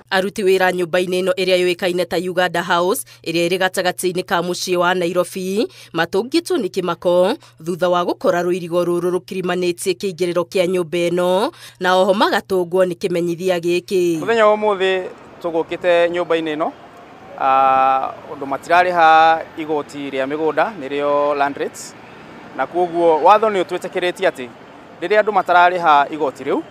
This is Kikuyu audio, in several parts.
Aruti wĩra nyũmba-inĩ ĩno ĩrĩa yũĩkaine ta Uganda House ĩrĩa ĩrĩ gatagatĩ-inĩ ka mũciĩ wa Nairobi matũngĩtwo nĩ kĩmako thutha wa gũkora rũirigo rũrũ rũkirimanĩtie kĩingĩrĩro kĩa nyũmba ĩno na oho magatũngwo nĩ kĩmenyithia gĩkĩ. Mũthenya wa ũmũthĩ tũgũkĩte nyũmba-inĩ ĩno ũndũ matirarĩha igoti rĩa mĩgũnda nĩrĩo land rates, na koguo watho nĩ ũtwĩtĩkĩrĩtie atĩ rĩrĩa andũ matararĩha igoti rĩu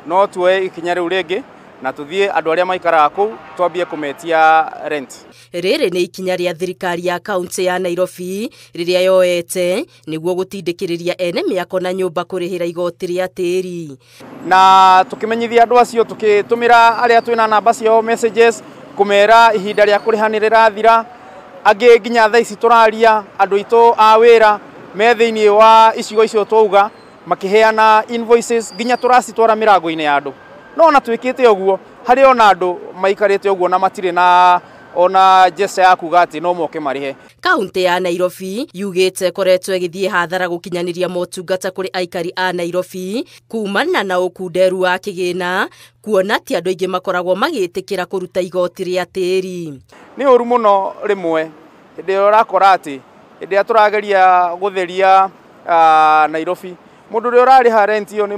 no tuoe ikinya rĩu rĩngĩ na tuthiĩ andũ arĩa maikaraga kũu twambie kũmetia rent. Rĩrĩ nĩ ikinya rĩa thirikari ya kaunti ya Nairobi rĩrĩa yoete nĩguo gũtindĩkĩrĩria ene mĩako na nyũmba kũrĩhĩra igoti rĩa tĩri. Na tũkĩmenyithia andũ acio tũkĩtũmĩra arĩa twĩna namba ciao messages kũmera ihinda rĩa kũrĩha nĩ rĩrathira. Angĩ nginya thaa ici tũraria andũ aitũ a wĩra me thĩinĩ wa icigo icio twauga makĩheana invoices nginya tũracitwara mĩrango-inĩ ya andũ. No ona twĩkĩte ũguo harĩ ona andũ maikarĩte ũguo na matirĩ na ona gesture ya kuga atĩ no moke marĩhe. Kaunti ya Nairobi yugĩte ĩkoretwo ĩgĩthiĩ hathara gũkinyanĩria motungata kũrĩ aikari a Nairobi kumana na ũkunderu wa kĩgĩna kuona ti andũ aingĩ makoragwo magĩtĩkĩra kũruta igoti rĩa tĩri. Nĩ ũru mũno rĩmwe hĩndĩ ĩrĩa ũrakora atĩ hĩndĩ ĩrĩa tũrageria gũtheria Nairobi mũndũ ũrĩa ũrarĩha rent ĩyo nĩ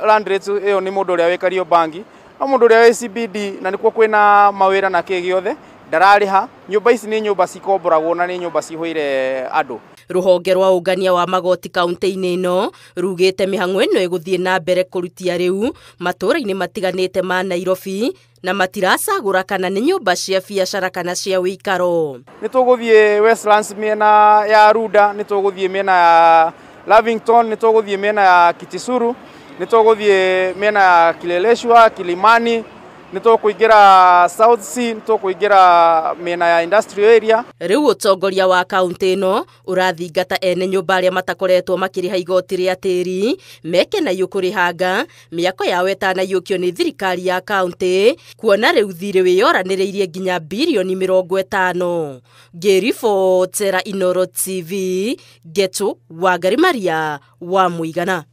land rate ĩyo nĩ mũndũ ũrĩa wĩ Kariobangi, no mũndũ ũrĩa wĩ CBD na nĩkuo kwĩna mawĩra na kĩ gĩothe ndararĩha. Nyũmba ici nĩ nyũmba cikomboragwo na nĩ nyũmba cihũire andũ. Rũhonge rwa ũngania wa magoti kaunti-inĩ ĩno rugĩte mĩhang'o ĩno ĩgũthiĩ na mbere kũrutia rĩu matũũra-inĩ matiganĩte ma Nairobi na matiracagũra kana nĩ nyũmba cia biacara kana cia wĩikaro. Nĩ tũgũthiĩ Westlands mĩena ya Runda, nĩ tũgũthiĩ mĩena ya Lavington, nĩ tũgũthiĩ mĩena ya Kitisuru, nĩ tũgũthiĩ mĩena ya Kileleshwa, Kilimani, nĩ tũkũingĩra South C, nĩ tũkũingĩra mĩena ya industrial area. Rĩu ũtongoria wa kaunti ĩno ũrathingata ene nyũmba arĩa matakoretwo makĩrĩha igoti rĩa tĩri meke na kũrĩhanga mĩako yao ĩtanaiyũkio nĩ thirikari ya kaunti kuona rĩu thirĩ wĩyoranĩrĩirie nginya birioni 50. Ngĩribotera Inooro TV, Getu Wangari Maria wa Mũigana.